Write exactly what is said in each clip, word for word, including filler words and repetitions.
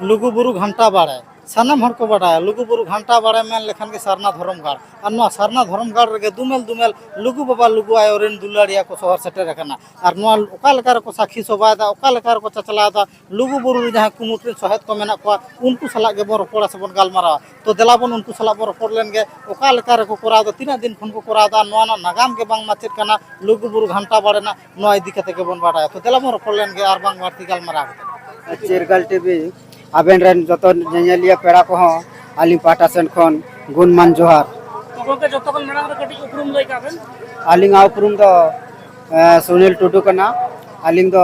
ᱞᱩᱜᱩ ᱵᱩᱨᱩ ᱜᱷᱟᱱᱴᱟ ᱵᱟᱲᱮ, ᱥᱟᱱᱟᱢ ᱦᱚᱲ ᱠᱚ ᱵᱟᱰᱟᱭᱟ, ᱞᱩᱜᱩ ᱵᱩᱨᱩ ᱜᱷᱟᱱᱴᱟ ᱵᱟᱲᱮ ᱢᱮᱱ ᱞᱮᱠᱷᱟᱱ ᱜᱮ ᱥᱟᱨᱱᱟ ᱫᱷᱚᱨᱚᱢ ᱜᱟᱲ᱾ ᱟᱨ ᱱᱚᱣᱟ ᱥᱟᱨᱱᱟ ᱫᱷᱚᱨᱚᱢ ᱜᱟᱲ ᱨᱮᱜᱮ ᱫᱩᱢᱮᱞ ᱫᱩᱢᱮᱞ ᱞᱩᱜᱩ ᱵᱟᱵᱟ ᱞᱩᱜᱩ ᱟᱭᱳ ᱨᱮᱱ ᱫᱩᱞᱟᱹᱲᱤᱭᱟᱹ ᱠᱚ ᱥᱚᱦᱚᱨ ᱥᱮᱴᱮᱨ ᱟᱠᱟᱱᱟ᱾ ᱟᱨ ᱱᱚᱣᱟ ᱚᱠᱟ ᱞᱮᱠᱟ ᱨᱮᱠᱚ ᱥᱟᱹᱠᱷᱤ ᱥᱚᱵᱷᱟᱭᱮᱫᱟ, ᱚᱠᱟ ᱞᱮᱠᱟ ᱨᱮᱠᱚ ᱪᱟᱪᱞᱟᱣᱮᱫᱟ, ᱞᱩᱜᱩ ᱵᱩᱨᱩ ᱨᱮ ᱡᱟᱦᱟᱸᱭ ᱠᱩᱢᱩᱴ ᱨᱮᱱ ᱥᱚᱦᱮᱫ ᱠᱚ ᱢᱮᱱᱟᱜ ᱠᱚᱣᱟ, ᱩᱱᱠᱩ ᱥᱟᱞᱟᱜ ᱜᱮᱵᱚᱱ ᱨᱚᱯᱚᱲᱟ ᱥᱮᱵᱚᱱ ᱜᱟᱞᱢᱟᱨᱟᱣᱟ᱾ ᱛᱚ ᱫᱮᱞᱟ ᱵᱚᱱ ᱩᱱᱠᱩ ᱥᱟᱞᱟᱜ ᱵᱚᱱ ᱨᱚᱯᱚᱲ ᱞᱮᱱ ᱜᱮ, ᱚᱠᱟ ᱞᱮᱠᱟ ᱨᱮᱠᱚ ᱠᱚᱨᱟᱣ ᱮᱫᱟ, ᱛᱤᱱᱟᱹᱜ ᱫᱤᱱ ᱠᱷᱚᱱ ᱠᱚ ᱠᱚᱨᱟᱣ ᱮᱫᱟ, ᱱᱚᱣᱟ ᱨᱮᱱᱟᱜ ᱱᱟᱜᱟᱢ ᱜᱮ ᱵᱟᱝ ᱢᱟ ᱪᱮᱫ ᱠᱟᱱᱟ, ᱞᱩᱜᱩ ᱵᱩᱨᱩ ᱜᱷᱟᱱᱴᱟ ᱵᱟᱲᱮ ᱨᱮᱱᱟᱜ ᱱᱚᱣᱟ ᱤᱫᱤ ᱠᱟᱛᱮ ᱜᱮᱵᱚᱱ ᱵᱟᱰᱟᱭᱟ᱾ ᱛᱚ ᱫᱮᱞᱟ ᱵᱚᱱ ᱨᱚᱯᱚᱲ ᱞᱮᱱ ᱜᱮ ᱟᱨ ᱵᱟᱝ ᱵᱟᱹᱲᱛᱤ ᱜᱟᱞᱢᱟᱨᱟᱣ ᱠᱟᱛᱮ᱾ ᱪᱤᱨᱜᱟᱞ ᱴᱤᱵᱷᱤ ᱟᱵᱮᱱ ᱨᱮᱱ ᱡᱚᱛᱚ ᱧᱮᱧᱮᱞᱤᱭᱟᱹ ᱯᱮᱲᱟ ᱠᱚᱦᱚᱸ ᱟᱹᱞᱤᱧ ᱯᱟᱦᱴᱟ ᱥᱮᱱ ᱠᱷᱚᱱ ᱜᱩᱱᱢᱟᱱ ᱡᱚᱦᱟᱨ᱾ ᱛᱚ ᱜᱚᱢᱠᱮ, ᱡᱚᱛᱚ ᱠᱷᱚᱱ ᱢᱟᱲᱟᱝ ᱨᱮ ᱠᱟᱹᱴᱤᱡ ᱩᱯᱨᱩᱢ ᱞᱟᱹᱭ ᱠᱟᱜ ᱵᱮᱱ᱾ ᱟᱹᱞᱤᱧᱟᱜ ᱩᱯᱨᱩᱢ ᱫᱚ, ᱮ, ᱥᱩᱱᱤᱞ ᱴᱩᱰᱩ ᱠᱟᱱᱟ᱾ ᱟᱹᱞᱤᱧ ᱫᱚ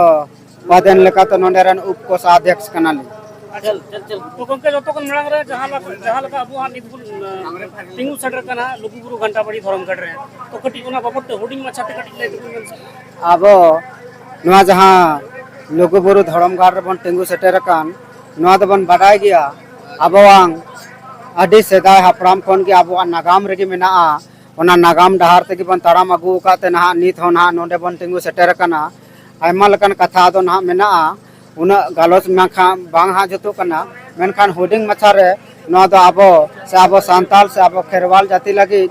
ᱯᱟᱫᱮᱱ ᱞᱮᱠᱟᱛᱮ ᱱᱚᱰᱮ ᱨᱮᱱ ᱩᱯ ᱠᱳᱥᱟᱫᱷᱭᱚᱠᱥ ᱠᱟᱱᱟᱞᱤᱧ᱾ ᱟᱪᱪᱷᱟ, ᱟᱪᱪᱷᱟ, ᱟᱪᱪᱷᱟ᱾ ᱛᱚ ᱜᱚᱢᱠᱮ, ᱡᱚᱛᱚ ᱠᱷᱚᱱ ᱢᱟᱲᱟᱝ ᱨᱮ ᱡᱟᱦᱟᱸ ᱞᱮᱠᱟ, ᱡᱟᱦᱟᱸ ᱞᱮᱠᱟ ᱟᱵᱚ ᱦᱟᱸᱜ ᱱᱤᱛ ᱵᱚᱱ, ᱮ, ᱛᱤᱸᱜᱩ ᱥᱮᱴᱮᱨ ᱠᱟᱱᱟ ᱞᱩᱜᱩᱵᱩᱨᱩ ᱜᱷᱟᱱᱴᱟ ᱵᱟᱲᱮ ᱫᱷᱚᱨᱚᱢ ᱜᱟᱲ ᱨᱮ, ᱛᱚ ᱠᱟᱹᱴᱤᱡ ᱚᱱᱟ ᱵᱟᱵᱚᱫ ᱛᱮ ᱦᱩᱰᱤᱧ ᱢᱟᱪᱷᱟ ᱛᱮ ᱠᱟᱹᱴᱤᱡ ᱞᱟᱹᱭ ᱛᱟᱵᱚᱱ ᱵᱮᱱ ᱥᱮ᱾ ᱟᱵᱚ ᱱᱚᱣᱟ ᱡᱟᱦᱟᱸ ᱞᱩᱜᱩᱵᱩᱨᱩ ᱫᱷᱚᱨᱚᱢ ᱜᱟᱲ ᱨᱮᱵᱚᱱ ᱛᱤᱸᱜᱩ ᱥᱮᱴᱮᱨ ᱟᱠᱟᱱ, ᱱᱚᱣᱟ ᱫᱚᱵᱚᱱ ᱵᱟᱰᱟᱭ ᱜᱮᱭᱟ, ᱟᱵᱚᱣᱟᱝ ᱟᱹᱰᱤ ᱥᱮᱫᱟᱭ ᱦᱟᱯᱲᱟᱢ ᱠᱷᱚᱱ ᱜᱮ ᱟᱵᱚᱣᱟᱜ ᱱᱟᱜᱟᱢ ᱨᱮᱜᱮ ᱢᱮᱱᱟᱜᱼᱟ᱾ ᱚᱱᱟ ᱱᱟᱜᱟᱢ ᱰᱟᱦᱟᱨ ᱛᱮᱜᱮ ᱵᱚᱱ ᱛᱟᱲᱟᱢ ᱟᱹᱜᱩ ᱟᱠᱟᱫ ᱛᱮ ᱱᱟᱦᱟᱜ ᱱᱤᱛ ᱦᱚᱸ ᱱᱟᱦᱟᱜ ᱱᱚᱰᱮ ᱵᱚᱱ ᱛᱤᱸᱜᱩ ᱥᱮᱴᱮᱨ ᱟᱠᱟᱱᱟ᱾ ᱟᱭᱢᱟ ᱞᱮᱠᱟᱱ ᱠᱟᱛᱷᱟ ᱟᱫᱚ ᱱᱟᱦᱟᱜ ᱢᱮᱱᱟᱜᱼᱟ, ᱩᱱᱟᱹᱜ ᱜᱟᱞᱚᱪ ᱢᱮᱱᱠᱷᱟᱱ ᱵᱟᱝ ᱦᱟᱸᱜ ᱡᱩᱛᱩᱜ ᱠᱟᱱᱟ, ᱢᱮᱱᱠᱷᱟᱱ ᱦᱩᱰᱤᱧ ᱢᱟᱪᱷᱟ ᱨᱮ ᱱᱚᱣᱟ ᱫᱚ ᱟᱵᱚ ᱥᱮ ᱟᱵᱚ ᱥᱟᱱᱛᱟᱲ ᱥᱮ ᱟᱵᱚ ᱠᱷᱮᱨᱣᱟᱞ ᱡᱟᱹᱛᱤ ᱞᱟᱹᱜᱤᱫ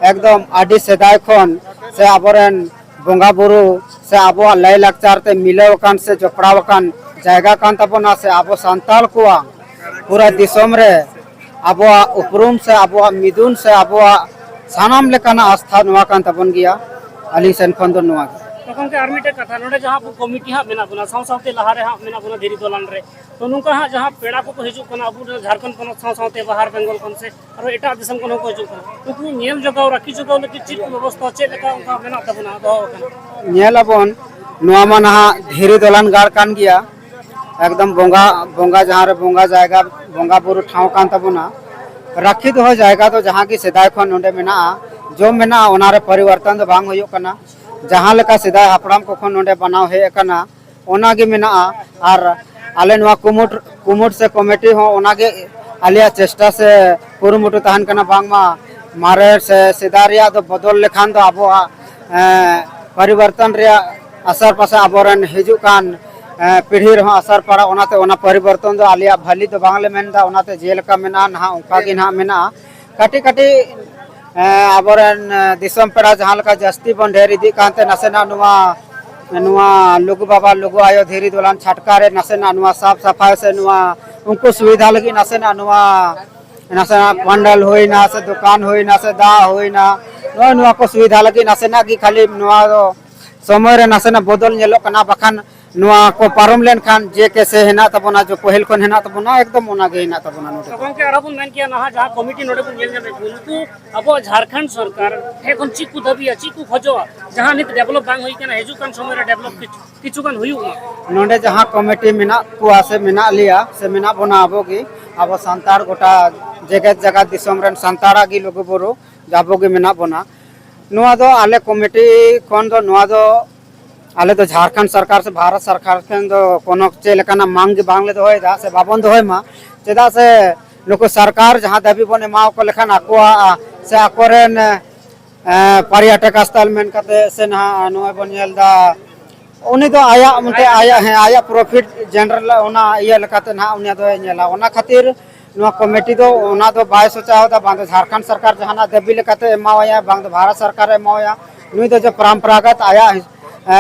ᱮᱠᱫᱚᱢ ᱟᱹᱰᱤ ᱥᱮᱫᱟᱭ ᱠᱷᱚᱱ ᱥᱮ ᱟᱵᱚᱨᱮᱱ ᱵᱚᱸᱜᱟ ᱵᱩᱨᱩ ᱥᱮ ᱟᱵᱚᱣᱟᱜ ᱞᱟᱭ ᱞᱟᱠᱪᱟᱨ ᱛᱮ ᱢᱤᱞᱟᱹᱣ ᱟᱠᱟᱱ ᱥᱮ ᱡᱚᱯᱲᱟᱣ ᱟᱠᱟᱱ ᱡᱟᱭᱜᱟ ᱠᱟᱱ ᱛᱟᱵᱚᱱᱟ, ᱥᱮ ᱟᱵᱚ ᱥᱟᱱᱛᱟᱲ ᱠᱚᱣᱟᱜ ᱯᱩᱨᱟᱹ ᱫᱤᱥᱚᱢ ᱨᱮ ᱟᱵᱚᱣᱟᱜ ᱩᱯᱨᱩᱢ ᱥᱮ ᱟᱵᱚᱣᱟᱜ ᱢᱤᱫᱩᱱ ᱥᱮ ᱟᱵᱚᱣᱟᱜ ᱥᱟᱱᱟᱢ ᱞᱮᱠᱟᱱᱟᱜ ᱟᱥᱛᱷᱟ ᱱᱚᱣᱟ ᱠᱟᱱ ᱛᱟᱵᱚᱱ ᱜᱮᱭᱟ᱾ ᱟᱹᱞᱤᱧ ᱥᱮᱱ ᱠᱷᱚᱱ ᱫᱚ ᱱᱚᱣᱟ ᱜᱮ᱾ ᱛᱚ ᱜᱚᱢᱠᱮ, ᱟᱨ ᱢᱤᱫᱴᱮᱡ ᱠᱟᱛᱷᱟ, ᱱᱚᱰᱮ ᱡᱟᱦᱟᱸ ᱟᱵᱚ ᱠᱚᱢᱤᱴᱤ ᱦᱟᱸᱜ ᱢᱮᱱᱟᱜ ᱵᱚᱱᱟ, ᱥᱟᱶ ᱥᱟᱶᱛᱮ ᱞᱟᱦᱟᱨᱮ ᱦᱟᱸᱜ ᱢᱮᱱᱟᱜ ᱵᱚᱱᱟ ᱫᱷᱤᱨᱤ ᱫᱚᱞᱟᱱ ᱨᱮ, ᱛᱚ ᱱᱚᱝᱠᱟ ᱦᱟᱸᱜ ᱡᱟᱦᱟᱸ ᱯᱮᱲᱟ ᱠᱚᱠᱚ ᱦᱤᱡᱩᱜ ᱠᱟᱱᱟ ᱟᱵᱚ ᱡᱷᱟᱲᱠᱷᱚᱸᱰ ᱯᱚᱱᱚᱛ ᱥᱟᱶ ᱥᱟᱶᱛᱮ ᱵᱟᱦᱟᱨ ᱵᱮᱝᱜᱚᱞ ᱠᱷᱚᱱ ᱥᱮ ᱟᱨᱚ ᱮᱴᱟᱜ ᱫᱤᱥᱚᱢ ᱠᱷᱚᱱ ᱦᱚᱸᱠᱚ ᱦᱤᱡᱩᱜ ᱠᱟᱱᱟ, ᱩᱱᱠᱩ ᱧᱮᱞ ᱡᱚᱜᱟᱣ, ᱨᱟᱹᱠᱷᱤ ᱡᱚᱜᱟᱣ ᱞᱟᱹᱜᱤᱫ ᱪᱮᱫ ᱠᱚ ᱵᱮᱵᱚᱥᱛᱷᱟ, ᱪᱮᱫ ᱞᱮᱠᱟ ᱚᱱᱠᱟ ᱢᱮᱱᱟᱜ ᱛᱟᱵᱚᱱᱟ, ᱫᱚᱦᱚ ᱟᱠᱟᱱᱟ? ᱧᱮᱞ ᱟᱵᱚᱱ, ᱱᱚᱣᱟ ᱢᱟ ᱱᱟᱦᱟᱜ ᱫᱷᱤᱨᱤ ᱫᱚᱞᱟᱱ ᱜᱟᱲ ᱠᱟᱱ ᱜᱮᱭᱟ, ᱮᱠᱫᱚᱢ ᱵᱚᱸᱜᱟ, ᱵᱚᱸᱜᱟ ᱡᱟᱦᱟᱸ ᱨᱮ ᱵᱚᱸᱜᱟ ᱡᱟᱭᱜᱟ, ᱵᱚᱸᱜᱟ ᱵᱩᱨᱩ ᱴᱷᱟᱶ ᱠᱟᱱ ᱛᱟᱵᱚᱱᱟ᱾ ᱨᱟᱹᱠᱷᱤ ᱫᱚᱦᱚ ᱡᱟᱭᱜᱟ ᱫᱚ ᱡᱟᱦᱟᱸ ᱜᱮ ᱥᱮᱫᱟᱭ ᱠᱷᱚᱱ ᱱᱚᱰᱮ ᱢᱮᱱᱟᱜᱼᱟ, ᱡᱚᱢ ᱢᱮᱱᱟᱜᱼᱟ, ᱚᱱᱟ ᱨᱮ ᱯᱚᱨᱤᱵᱚᱨᱛᱚᱱ ᱫᱚ ᱵᱟᱝ ᱦᱩᱭᱩᱜ ᱠᱟᱱᱟ᱾ ᱡᱟᱦᱟᱸ ᱞᱮᱠᱟ ᱥᱮᱫᱟᱭ ᱦᱟᱯᱲᱟᱢ ᱠᱚ ᱠᱷᱚᱱ ᱱᱚᱰᱮ ᱵᱟᱱᱟᱣ ᱦᱮᱡ ᱟᱠᱟᱱᱟ, ᱚᱱᱟ ᱜᱮ ᱢᱮᱱᱟᱜᱼᱟ᱾ ᱟᱨ ᱟᱞᱮ ᱱᱚᱣᱟ ᱠᱩᱢᱩᱴ, ᱠᱩᱢᱩᱴ ᱥᱮ ᱠᱚᱢᱤᱴᱤ ᱦᱚᱸ ᱚᱱᱟ ᱜᱮ ᱟᱞᱮᱭᱟᱜ ᱪᱮᱥᱴᱟ ᱥᱮ ᱠᱩᱨᱩᱢᱩᱴᱩ ᱛᱟᱦᱮᱱ ᱠᱟᱱᱟ, ᱵᱟᱝᱢᱟ ᱢᱟᱨᱮ ᱥᱮ ᱥᱮᱫᱟᱭ ᱨᱮᱭᱟᱜ ᱫᱚ ᱵᱚᱫᱚᱞ ᱞᱮᱠᱷᱟᱱ ᱫᱚ ᱟᱵᱚᱣᱟᱜ, ᱮᱸ, ᱯᱚᱨᱤᱵᱚᱨᱛᱚᱱ ᱨᱮᱭᱟᱜ ᱟᱥᱟᱨ ᱯᱟᱥᱟ ᱟᱵᱚᱨᱮᱱ ᱦᱤᱡᱩᱜ ᱠᱟᱱ ᱮᱸ, ᱯᱤᱲᱦᱤ ᱨᱮᱦᱚᱸ ᱟᱥᱟᱨ ᱯᱟᱲᱟᱜ, ᱚᱱᱟᱛᱮ ᱚᱱᱟ ᱯᱚᱨᱤᱵᱚᱨᱛᱚᱱ ᱫᱚ ᱟᱞᱮᱭᱟᱜ ᱵᱷᱟᱹᱞᱤ ᱫᱚ ᱵᱟᱝᱞᱮ ᱢᱮᱱᱫᱟ᱾ ᱚᱱᱟᱛᱮ ᱡᱮᱞᱮᱠᱟ ᱢᱮᱱᱟᱜᱼᱟ ᱱᱟᱦᱟᱜ, ᱚᱱᱠᱟ ᱜᱮ ᱱᱟᱦᱟᱜ ᱢᱮᱱᱟᱜᱼᱟ᱾ ᱠᱟᱹᱴᱤᱡ ᱠᱟᱹᱴᱤᱡ, ᱮᱸ, ᱟᱵᱚᱨᱮᱱ, ᱮᱸ, ᱫᱤᱥᱚᱢ ᱯᱮᱲᱟ ᱡᱟᱦᱟᱸ ᱞᱮᱠᱟ ᱡᱟᱹᱥᱛᱤ ᱵᱚᱱ ᱰᱷᱮᱨ ᱤᱫᱤᱜ ᱠᱟᱱᱛᱮ, ᱱᱟᱥᱮᱱᱟᱜ ᱱᱚᱣᱟ, ᱱᱚᱣᱟ ᱞᱩᱜᱩ ᱵᱟᱵᱟ, ᱞᱩᱜᱩ ᱟᱭᱳ ᱫᱷᱤᱨᱤ ᱫᱚᱞᱟᱱ ᱪᱷᱟᱴᱠᱟ ᱨᱮ ᱱᱟᱥᱮᱱᱟᱜ ᱱᱚᱣᱟ ᱥᱟᱯ ᱥᱟᱯᱷᱟᱭ ᱥᱮ ᱱᱚᱣᱟ ᱩᱱᱠᱩ ᱥᱩᱵᱤᱫᱷᱟ ᱞᱟᱹᱜᱤᱫ ᱱᱟᱥᱮᱱᱟᱜ ᱱᱚᱣᱟ, ᱱᱟᱥᱮᱱᱟᱜ ᱯᱟᱱᱰᱟᱞ ᱦᱩᱭᱱᱟ ᱥᱮ ᱫᱚᱠᱟᱱ ᱦᱩᱭᱱᱟ ᱥᱮ ᱫᱟᱜ ᱦᱩᱭᱱᱟ, ᱱᱚᱜᱼᱚᱭ ᱱᱚᱣᱟ ᱠᱚ ᱥᱩᱵᱤᱫᱷᱟ ᱞᱟᱹᱜᱤᱫ ᱱᱟᱥᱮᱱᱟᱜ ᱜᱮ ᱠᱷᱟᱹᱞᱤ ᱱᱚᱣᱟ ᱫᱚ ᱥᱚᱢᱚᱭ ᱨᱮ ᱱᱟᱥᱮᱱᱟᱜ ᱵᱚᱫᱚᱞ ᱧᱮᱞᱚᱜ ᱠᱟᱱᱟ, ᱵᱟᱠᱷᱟᱱ ᱱᱚᱣᱟ ᱠᱚ ᱯᱟᱨᱚᱢ ᱞᱮᱱᱠᱷᱟᱱ ᱡᱮ ᱠᱮᱥᱮ ᱦᱮᱱᱟᱜ ᱛᱟᱵᱚᱱᱟ, ᱡᱮ ᱯᱟᱹᱦᱤᱞ ᱠᱷᱚᱱ ᱦᱮᱱᱟᱜ ᱛᱟᱵᱚᱱᱟ, ᱮᱠᱫᱚᱢ ᱚᱱᱟ ᱜᱮ ᱦᱮᱱᱟᱜ ᱛᱟᱵᱚᱱᱟ ᱱᱚᱰᱮ ᱛᱚ ᱫᱚ᱾ ᱜᱚᱝᱠᱮ, ᱟᱨᱚ ᱵᱚᱱ ᱢᱮᱱ ᱠᱮᱭᱟ, ᱱᱟᱦᱟᱜ ᱡᱟᱦᱟᱸ ᱠᱚᱢᱤᱴᱤ ᱱᱚᱰᱮ ᱵᱚᱱ ᱧᱮᱞ ᱧᱟᱢᱮᱫ ᱠᱚ, ᱱᱩᱠᱩ ᱟᱵᱚᱣᱟᱜ ᱡᱷᱟᱲᱠᱷᱚᱸᱰ ᱥᱚᱨᱠᱟᱨ ᱴᱷᱮᱱ ᱠᱷᱚᱱ ᱪᱮᱫ ᱠᱚ ᱫᱟᱹᱵᱤᱭᱟ, ᱪᱮᱫ ᱠᱚ ᱠᱷᱚᱡᱚᱜᱼᱟ, ᱡᱟᱦᱟᱸ ᱱᱤᱛ ᱰᱮᱵᱷᱞᱚᱯ ᱵᱟᱝ ᱦᱩᱭ ᱠᱟᱱᱟ, ᱦᱤᱡᱩᱜ ᱠᱟᱱ ᱥᱚᱢᱚᱭ ᱨᱮ ᱰᱮᱵᱷᱞᱚᱯ ᱠᱤᱪᱷᱩ, ᱠᱤᱪᱷᱩ ᱜᱟᱱ ᱦᱩᱭᱩᱜ ᱢᱟ? ᱱᱚᱰᱮ ᱡᱟᱦᱟᱸ ᱠᱚᱢᱤᱴᱤ ᱢᱮᱱᱟᱜ ᱠᱚᱣᱟ ᱥᱮ ᱢᱮᱱᱟᱜ ᱞᱮᱭᱟ ᱥᱮ ᱢᱮᱱᱟᱜ ᱵᱚᱱᱟ, ᱟᱵᱚ ᱜᱮ, ᱟᱵᱚ ᱥᱟᱱᱛᱟᱲ ᱜᱚᱴᱟ ᱡᱮᱜᱮᱛ ᱡᱟᱠᱟᱛ ᱫᱤᱥᱚᱢ ᱨᱮᱱ ᱥᱟᱱᱛᱟᱲᱟᱜ ᱜᱮ ᱞᱩᱜᱩᱵᱩᱨᱩ ᱟᱵᱚ ᱜᱮ ᱢᱮᱱᱟᱜ ᱵᱚᱱᱟ᱾ ᱱᱚᱣᱟ ᱫᱚ ᱟᱞᱮ ᱠᱚᱢᱤᱴᱤ ᱠᱷᱚᱱ ᱫᱚ ᱱᱚᱣᱟ ᱫᱚ ᱟᱞᱮ ᱫᱚ ᱡᱷᱟᱲᱠᱷᱚᱸᱰ ᱥᱚᱨᱠᱟᱨ ᱥᱮ ᱵᱷᱟᱨᱚᱛ ᱥᱚᱨᱠᱟᱨ ᱴᱷᱮᱱ ᱫᱚ ᱠᱳᱱᱳ ᱪᱮᱫ ᱞᱮᱠᱟᱱᱟᱜ ᱢᱟᱝ ᱜᱮ ᱵᱟᱝᱞᱮ ᱫᱚᱦᱚᱭᱮᱫᱟ ᱥᱮ ᱵᱟᱵᱚᱱ ᱫᱚᱦᱚᱭ ᱢᱟ᱾ ᱪᱮᱫᱟᱜ ᱥᱮ ᱱᱩᱠᱩ ᱥᱚᱨᱠᱟᱨ ᱡᱟᱦᱟᱸ ᱫᱟᱹᱵᱤ ᱵᱚᱱ ᱮᱢᱟᱣᱟᱠᱚ ᱞᱮᱠᱷᱟᱱ ᱟᱠᱚᱣᱟᱜ ᱥᱮ ᱟᱠᱚᱨᱮᱱ, ᱮ, ᱯᱟᱨᱭᱟᱴᱚᱠ ᱥᱛᱷᱚᱞ ᱢᱮᱱ ᱠᱟᱛᱮ ᱥᱮ ᱱᱟᱦᱟᱜ ᱱᱚᱜᱼᱚᱭ ᱵᱚᱱ ᱧᱮᱞ ᱮᱫᱟ, ᱩᱱᱤ ᱫᱚ ᱟᱭᱟᱜ ᱢᱤᱫᱴᱮᱡ ᱟᱭᱟᱜ, ᱦᱮᱸ, ᱟᱭᱟᱜ ᱯᱨᱚᱯᱷᱤᱴ ᱡᱮᱱᱟᱨᱮᱞ ᱚᱱᱟ ᱤᱭᱟᱹ ᱞᱮᱠᱟᱛᱮ ᱱᱟᱦᱟᱜ ᱩᱱᱤ ᱫᱚᱭ ᱧᱮᱞᱟ᱾ ᱚᱱᱟ ᱠᱷᱟᱹᱛᱤᱨ ᱱᱚᱣᱟ ᱠᱚᱢᱤᱴᱤ ᱫᱚ ᱚᱱᱟ ᱫᱚ ᱵᱟᱭ ᱥᱚᱪᱟᱣ ᱮᱫᱟ, ᱵᱟᱝ ᱫᱚ ᱡᱷᱟᱲᱠᱷᱚᱸᱰ ᱥᱚᱨᱠᱟᱨ ᱡᱟᱦᱟᱱᱟᱜ ᱫᱟᱹᱵᱤ ᱞᱮᱠᱟᱛᱮ ᱮᱢᱟᱣᱟᱭᱟ, ᱵᱟᱝ ᱫᱚ ᱵᱷᱟᱨᱚᱛ ᱥᱚᱨᱠᱟᱨᱮ ᱮᱢᱟᱣᱟᱭᱟ᱾ ᱱᱩᱭ ᱫᱚ ᱡᱮ ᱯᱚᱨᱚᱢᱯᱚᱨᱟᱜᱚᱛ ᱟᱭᱟᱜ, ᱮ,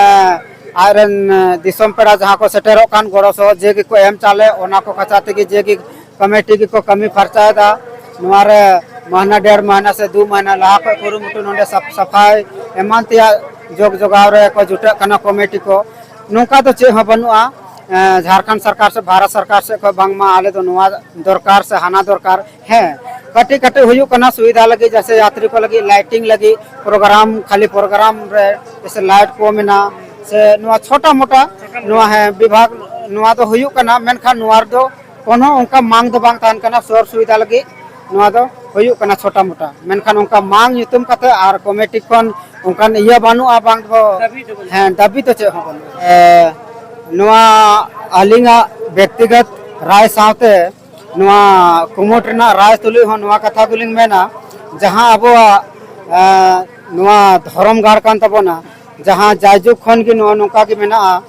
ᱟᱡᱨᱮᱱ, ᱮ, ᱫᱤᱥᱚᱢ ᱯᱮᱲᱟ ᱡᱟᱦᱟᱸ ᱠᱚ ᱥᱮᱴᱮᱨᱚᱜ ᱠᱟᱱ ᱜᱚᱲᱚ ᱥᱚᱦᱚᱡᱳᱜᱤ ᱠᱚ ᱮᱢ ᱪᱟᱞᱮ, ᱚᱱᱟ ᱠᱚ ᱠᱟᱪᱟ ᱛᱮᱜᱮ ᱡᱮ ᱜᱮ ᱠᱚᱢᱤᱴᱤ ᱜᱮᱠᱚ ᱠᱟᱹᱢᱤ ᱯᱷᱟᱨᱪᱟᱭᱮᱫᱟ᱾ ᱱᱚᱣᱟ ᱨᱮ ᱢᱟᱦᱱᱟ, ᱰᱮᱲ ᱢᱟᱦᱱᱟ ᱥᱮ ᱫᱩ ᱢᱟᱦᱱᱟ ᱞᱟᱦᱟ ᱠᱷᱚᱱ ᱠᱩᱨᱩᱢᱩᱴᱩ ᱱᱚᱰᱮ ᱥᱟᱯ-, ᱥᱟᱯᱷᱟᱭ ᱮᱢᱟᱱ ᱛᱮᱭᱟᱜ ᱡᱳᱜ ᱡᱚᱜᱟᱣ ᱨᱮ ᱠᱚ ᱡᱩᱴᱟᱹᱜ ᱠᱟᱱᱟ ᱠᱚᱢᱤᱴᱤ ᱠᱚ᱾ ᱱᱚᱝᱠᱟ ᱫᱚ ᱪᱮᱫ ᱦᱚᱸ ᱵᱟᱹᱱᱩᱜᱼᱟ, ᱮ, ᱡᱷᱟᱲᱠᱷᱚᱸᱰ ᱥᱚᱨᱠᱟᱨ ᱥᱮ ᱵᱷᱟᱨᱚᱛ ᱥᱚᱨᱠᱟᱨ ᱥᱮᱫ ᱠᱷᱚᱱ ᱵᱟᱝᱢᱟ ᱟᱞᱮ ᱫᱚ ᱱᱚᱣᱟ ᱫᱚᱨᱠᱟᱨ ᱥᱮ ᱦᱟᱱᱟ ᱫᱚᱨᱠᱟᱨ᱾ ᱦᱮᱸ, ᱠᱟᱹᱴᱤᱡ ᱠᱟᱹᱴᱤᱡ ᱦᱩᱭᱩᱜ ᱠᱟᱱᱟ ᱥᱩᱵᱤᱫᱷᱟ ᱞᱟᱹᱜᱤᱫ, ᱡᱮᱭᱥᱮ ᱭᱟᱛᱨᱤ ᱠᱚ ᱞᱟᱹᱜᱤᱫ ᱞᱟᱭᱴᱤᱝ ᱞᱟᱹᱜᱤᱫ, ᱯᱨᱳᱜᱨᱟᱢ, ᱠᱷᱟᱹᱞᱤ ᱯᱨᱳᱜᱨᱟᱢ ᱨᱮ ᱡᱮᱭᱥᱮ ᱞᱟᱭᱤᱴ ᱠᱚ ᱢᱮᱱᱟᱜᱼᱟ, ᱥᱮ ᱱᱚᱣᱟ ᱪᱷᱳᱴᱟ ᱢᱳᱴᱟ, ᱱᱚᱣᱟ, ᱦᱮᱸ, ᱵᱤᱵᱷᱟᱜᱽ, ᱱᱚᱣᱟ ᱫᱚ ᱦᱩᱭᱩᱜ ᱠᱟᱱᱟ, ᱢᱮᱱᱠᱷᱟᱱ ᱱᱚᱣᱟ ᱨᱮᱫᱚ ᱠᱳᱱᱳ ᱚᱱᱠᱟ ᱢᱟᱝ ᱫᱚ ᱵᱟᱝ ᱛᱟᱦᱮᱱ ᱠᱟᱱᱟ, ᱥᱩᱨ ᱥᱩᱵᱤᱫᱷᱟ ᱞᱟᱹᱜᱤᱫ ᱱᱚᱣᱟ ᱫᱚ ᱦᱩᱭᱩᱜ ᱠᱟᱱᱟ ᱪᱷᱳᱴᱟ ᱢᱳᱴᱟ, ᱢᱮᱱᱠᱷᱟᱱ ᱚᱱᱠᱟ ᱢᱟᱝ ᱧᱩᱛᱩᱢ ᱠᱟᱛᱮ ᱟᱨ ᱠᱚᱢᱤᱴᱤ ᱠᱷᱚᱱ ᱚᱱᱠᱟᱱ ᱤᱭᱟᱹ ᱵᱟᱹᱱᱩᱜᱼᱟ, ᱵᱟᱝ ᱫᱚ, ᱫᱟᱹᱵᱤ ᱫᱚ ᱵᱟᱹᱱᱩᱜᱼᱟ᱾ ᱦᱮᱸ, ᱫᱟᱹᱵᱤ ᱫᱚ ᱪᱮᱫ ᱦᱚᱸ ᱵᱟᱹᱱᱩᱜᱼᱟ᱾ ᱮ, ᱱᱚᱣᱟ ᱟᱹᱞᱤᱧᱟᱜ ᱵᱮᱠᱛᱤᱜᱚᱛ ᱨᱟᱭ ᱥᱟᱶᱛᱮ ᱱᱚᱣᱟ ᱠᱩᱢᱩᱴ ᱨᱮᱱᱟᱜ ᱨᱟᱭ ᱛᱩᱞᱩᱡ ᱦᱚᱸ ᱱᱚᱣᱟ ᱠᱟᱛᱷᱟ ᱜᱮᱞᱤᱧ ᱢᱮᱱᱟ, ᱡᱟᱦᱟᱸ ᱟᱵᱚᱣᱟᱜ, ᱮ, ᱱᱚᱣᱟ ᱫᱷᱚᱨᱚᱢ ᱜᱟᱲ ᱠᱟᱱ ᱛᱟᱵᱚᱱᱟ, ᱡᱟᱦᱟᱸ ᱡᱟᱭᱡᱩᱜᱽ ᱠᱷᱚᱱ ᱜᱮ ᱱᱚᱜᱼᱚ ᱱᱚᱝᱠᱟ ᱜᱮ ᱢᱮᱱᱟᱜᱼᱟ,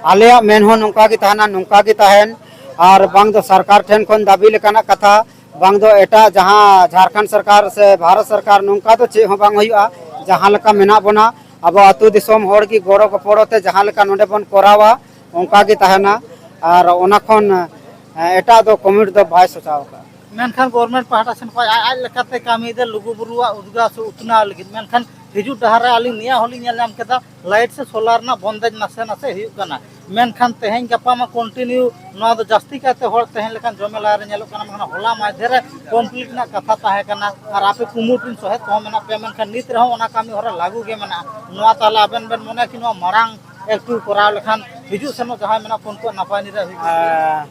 ᱟᱞᱮᱭᱟᱜ ᱢᱮᱱ ᱦᱚᱸ ᱱᱚᱝᱠᱟ ᱜᱮ ᱛᱟᱦᱮᱱᱟ, ᱱᱚᱝᱠᱟ ᱜᱮ ᱛᱟᱦᱮᱱ᱾ ᱟᱨ ᱵᱟᱝ ᱫᱚ ᱥᱚᱨᱠᱟᱨ ᱴᱷᱮᱱ ᱠᱷᱚᱱ ᱫᱟᱹᱵᱤ ᱞᱮᱠᱟᱱᱟᱜ ᱠᱟᱛᱷᱟ, ᱵᱟᱝ ᱫᱚ ᱮᱴᱟᱜ ᱡᱟᱦᱟᱸ ᱡᱷᱟᱲᱠᱷᱚᱸᱰ ᱥᱚᱨᱠᱟᱨ ᱥᱮ ᱵᱷᱟᱨᱚᱛ ᱥᱚᱨᱠᱟᱨ, ᱱᱚᱝᱠᱟ ᱫᱚ ᱪᱮᱫ ᱦᱚᱸ ᱵᱟᱝ ᱦᱩᱭᱩᱜᱼᱟ᱾ ᱡᱟᱦᱟᱸ ᱞᱮᱠᱟ ᱢᱮᱱᱟᱜ ᱵᱚᱱᱟ, ᱟᱵᱚ ᱟᱹᱛᱩ ᱫᱤᱥᱚᱢ ᱦᱚᱲ ᱜᱮ ᱜᱚᱲᱚ ᱜᱚᱯᱚᱲᱚ ᱛᱮ ᱡᱟᱦᱟᱸ ᱞᱮᱠᱟ ᱱᱚᱰᱮ ᱵᱚᱱ ᱠᱚᱨᱟᱣᱟ, ᱚᱱᱠᱟ ᱜᱮ ᱛᱟᱦᱮᱱᱟ᱾ ᱟᱨ ᱚᱱᱟ ᱠᱷᱚᱱ, ᱮ, ᱮᱴᱟᱜ ᱫᱚ ᱠᱚᱢᱤᱴᱤ ᱫᱚ ᱵᱟᱭ ᱥᱚᱪᱟᱣ ᱟᱠᱟᱫᱼᱟ᱾ ᱢᱮᱱᱠᱷᱟᱱ ᱜᱚᱵᱷᱚᱨᱱᱢᱮᱱᱴ ᱯᱟᱦᱴᱟ ᱥᱮᱱ ᱠᱷᱚᱱ ᱟᱡ ᱟᱡ ᱞᱮᱠᱟᱛᱮ ᱠᱟᱹᱢᱤᱭᱮᱫᱟ ᱞᱩᱜᱩ ᱵᱩᱨᱩᱣᱟᱜ ᱩᱫᱽᱜᱟᱹᱣ ᱥᱮ ᱩᱛᱱᱟᱹᱣ ᱞᱟᱹᱜᱤᱫ᱾ ᱢᱮᱱᱠᱷᱟᱱ ᱦᱤᱡᱩᱜ ᱰᱟᱦᱟᱨ ᱨᱮ ᱟᱹᱞᱤᱧ ᱱᱤᱭᱟᱹ ᱦᱚᱸᱞᱤᱧ ᱧᱮᱞ ᱧᱟᱢ ᱠᱮᱫᱟ, ᱞᱟᱭᱤᱴ ᱥᱮ ᱥᱳᱞᱟᱨ ᱨᱮᱱᱟᱜ ᱵᱚᱱᱫᱮᱡᱽ ᱱᱟᱥᱮ ᱱᱟᱥᱮ ᱦᱩᱭᱩᱜ ᱠᱟᱱᱟ᱾ ᱢᱮᱱᱠᱷᱟᱱ ᱛᱮᱦᱮᱧ ᱜᱟᱯᱟ ᱢᱟ ᱠᱚᱱᱴᱤᱱᱤᱭᱩ ᱱᱚᱣᱟ ᱫᱚ ᱡᱟᱹᱥᱛᱤ ᱠᱟᱭᱛᱮ ᱦᱚᱲ ᱛᱮᱦᱮᱧ ᱞᱮᱠᱟᱱ ᱡᱚᱢᱮᱞᱟ ᱨᱮ ᱧᱮᱞᱚᱜ ᱠᱟᱱᱟ᱾ ᱢᱮᱱᱠᱷᱟᱱ ᱦᱚᱞᱟ ᱢᱟᱫᱷᱮᱨ ᱨᱮ ᱠᱚᱢᱯᱞᱤᱴ ᱨᱮᱱᱟᱜ ᱠᱟᱛᱷᱟ ᱛᱟᱦᱮᱸ ᱠᱟᱱᱟ, ᱟᱨ ᱟᱯᱮ ᱠᱩᱢᱩᱴ ᱨᱮᱱ ᱥᱚᱦᱮᱫ ᱠᱚᱦᱚᱸ ᱢᱮᱱᱟᱜ ᱯᱮᱭᱟ, ᱢᱮᱱᱠᱷᱟᱱ ᱱᱤᱛ ᱨᱮᱦᱚᱸ ᱚᱱᱟ ᱠᱟᱹᱢᱤ ᱦᱚᱨᱟ ᱞᱟᱹᱜᱩ ᱜᱮ ᱢᱮᱱᱟᱜᱼᱟ᱾ ᱱᱚᱣᱟ ᱛᱟᱦᱚᱞᱮ ᱟᱵᱮᱱ ᱵᱮᱱ ᱢᱚᱱᱮᱭᱟ ᱠᱤ ᱱᱚᱣᱟ ᱢᱟᱲᱟᱝ ᱮᱠᱴᱩ ᱠᱚᱨᱟᱣ ᱞᱮᱠᱷᱟᱱ ᱦᱤᱡᱩᱜ ᱥᱮᱱᱚᱜ ᱡᱟᱦᱟᱸᱭ ᱢᱮᱱᱟᱜ ᱠᱚ ᱩᱱᱠᱩᱣᱟᱜ ᱱᱟᱯᱟᱭ ᱱᱤᱨᱟᱹᱭ ᱦᱩᱭᱩᱜᱼᱟ? ᱟᱨ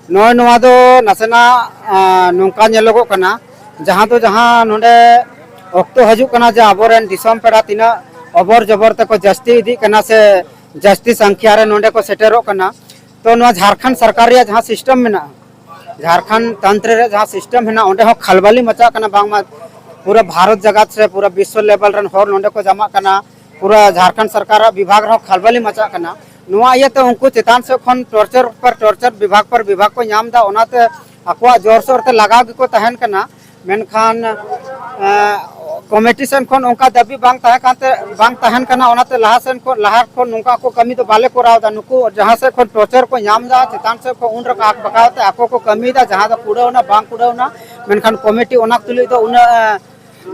ᱱᱚᱜᱼᱚᱭ ᱱᱚᱣᱟ ᱫᱚ ᱱᱟᱥᱮᱱᱟᱜ, ᱟᱸ, ᱱᱚᱝᱠᱟ ᱧᱮᱞᱚᱜᱚᱜ ᱠᱟᱱᱟ, ᱡᱟᱦᱟᱸ ᱫᱚ ᱡᱟᱦᱟᱸ ᱱᱚᱰᱮ ᱚᱠᱛᱚ ᱦᱤᱡᱩᱜ ᱠᱟᱱᱟ ᱡᱮ ᱟᱵᱚᱨᱮᱱ ᱫᱤᱥᱚᱢ ᱯᱮᱲᱟ ᱛᱤᱱᱟᱹᱜ ᱚᱵᱚᱨ ᱡᱚᱵᱚᱨ ᱛᱮᱠᱚ ᱡᱟᱹᱥᱛᱤ ᱤᱫᱤᱜ ᱠᱟᱱᱟ ᱥᱮ ᱡᱟᱹᱥᱛᱤ ᱥᱚᱝᱠᱷᱭᱟ ᱨᱮ ᱱᱚᱰᱮ ᱠᱚ ᱥᱮᱴᱮᱨᱚᱜ ᱠᱟᱱᱟ, ᱛᱚ ᱱᱚᱣᱟ ᱡᱷᱟᱲᱠᱷᱚᱸᱰ ᱥᱚᱨᱠᱟᱨ ᱨᱮᱭᱟᱜ ᱡᱟᱦᱟᱸ ᱥᱤᱥᱴᱮᱢ ᱢᱮᱱᱟᱜᱼᱟ, ᱡᱷᱟᱲᱠᱷᱚᱸᱰ ᱛᱚᱱᱛᱨᱚ ᱨᱮ ᱡᱟᱦᱟᱸ ᱥᱤᱥᱴᱮᱢ ᱦᱮᱱᱟᱜᱼᱟ, ᱚᱸᱰᱮ ᱦᱚᱸ ᱠᱷᱟᱞᱵᱟᱞᱤ ᱢᱟᱪᱟᱜ ᱠᱟᱱᱟ᱾ ᱵᱟᱝᱢᱟ ᱯᱩᱨᱟᱹ ᱵᱷᱟᱨᱚᱛ ᱡᱟᱠᱟᱛ ᱥᱮ ᱯᱩᱨᱟᱹ ᱵᱤᱥᱥᱚ ᱞᱮᱵᱮᱞ ᱨᱮᱱ ᱦᱚᱲ ᱱᱚᱸᱰᱮ ᱠᱚ ᱡᱟᱢᱟᱜ ᱠᱟᱱᱟ᱾ ᱯᱩᱨᱟᱹ ᱡᱷᱟᱲᱠᱷᱚᱸᱰ ᱥᱚᱨᱠᱟᱨᱟᱜ ᱵᱤᱵᱷᱟᱜᱽ ᱨᱮᱦᱚᱸ ᱠᱷᱟᱞᱵᱟᱞᱤ ᱢᱟᱪᱟᱜ ᱠᱟᱱᱟ᱾ ᱱᱚᱣᱟ ᱤᱭᱟᱹᱛᱮ ᱩᱱᱠᱩ ᱪᱮᱛᱟᱱ ᱥᱮᱫ ᱠᱷᱚᱱ ᱴᱚᱨᱪᱟᱨ ᱯᱟᱨ ᱴᱚᱨᱪᱟᱨ, ᱵᱤᱵᱷᱟᱜᱽ ᱯᱟᱨ ᱵᱤᱵᱷᱟᱜᱽ ᱠᱚ ᱧᱟᱢ ᱮᱫᱟ᱾ ᱚᱱᱟᱛᱮ ᱟᱠᱚᱣᱟᱜ ᱡᱳᱨ ᱥᱳᱨ ᱛᱮ ᱞᱟᱜᱟᱣ ᱜᱮᱠᱚ ᱛᱟᱦᱮᱱ ᱠᱟᱱᱟ᱾ ᱢᱮᱱᱠᱷᱟᱱ, ᱮᱸ, ᱠᱚᱢᱤᱴᱤ ᱥᱮᱱ ᱠᱷᱚᱱ ᱚᱱᱠᱟ ᱫᱟᱹᱵᱤ ᱵᱟᱝ ᱛᱟᱦᱮᱸ ᱠᱟᱱᱛᱮ, ᱵᱟᱝ ᱛᱟᱦᱮᱱ ᱠᱟᱱᱟ᱾ ᱚᱱᱟᱛᱮ ᱞᱟᱦᱟ ᱥᱮᱱ ᱠᱷᱚᱱ, ᱞᱟᱦᱟ ᱠᱷᱚᱱ ᱱᱚᱝᱠᱟ ᱠᱚ ᱠᱟᱹᱢᱤ ᱫᱚ ᱵᱟᱞᱮ ᱠᱚᱨᱟᱣ ᱮᱫᱟ᱾ ᱱᱩᱠᱩ ᱡᱟᱦᱟᱸ ᱥᱮᱫ ᱠᱷᱚᱱ ᱴᱚᱨᱪᱟᱨ ᱠᱚ ᱧᱟᱢ ᱮᱫᱟ, ᱪᱮᱛᱟᱱ ᱥᱮᱫ ᱠᱷᱚᱱ ᱩᱱ ᱨᱮ ᱟᱠ ᱵᱟᱠᱟᱣ ᱛᱮ ᱟᱠᱚ ᱠᱚ ᱠᱟᱹᱢᱤᱭᱮᱫᱟ, ᱡᱟᱦᱟᱸ ᱫᱚ ᱠᱩᱲᱟᱹᱣ ᱮᱱᱟ ᱵᱟᱝ ᱠᱩᱲᱟᱹᱣ ᱮᱱᱟ᱾ ᱢᱮᱱᱠᱷᱟᱱ ᱠᱚᱢᱤᱴᱤ ᱚᱱᱟ ᱛᱩᱞᱩᱡ ᱫᱚ ᱩᱱᱟᱹᱜ,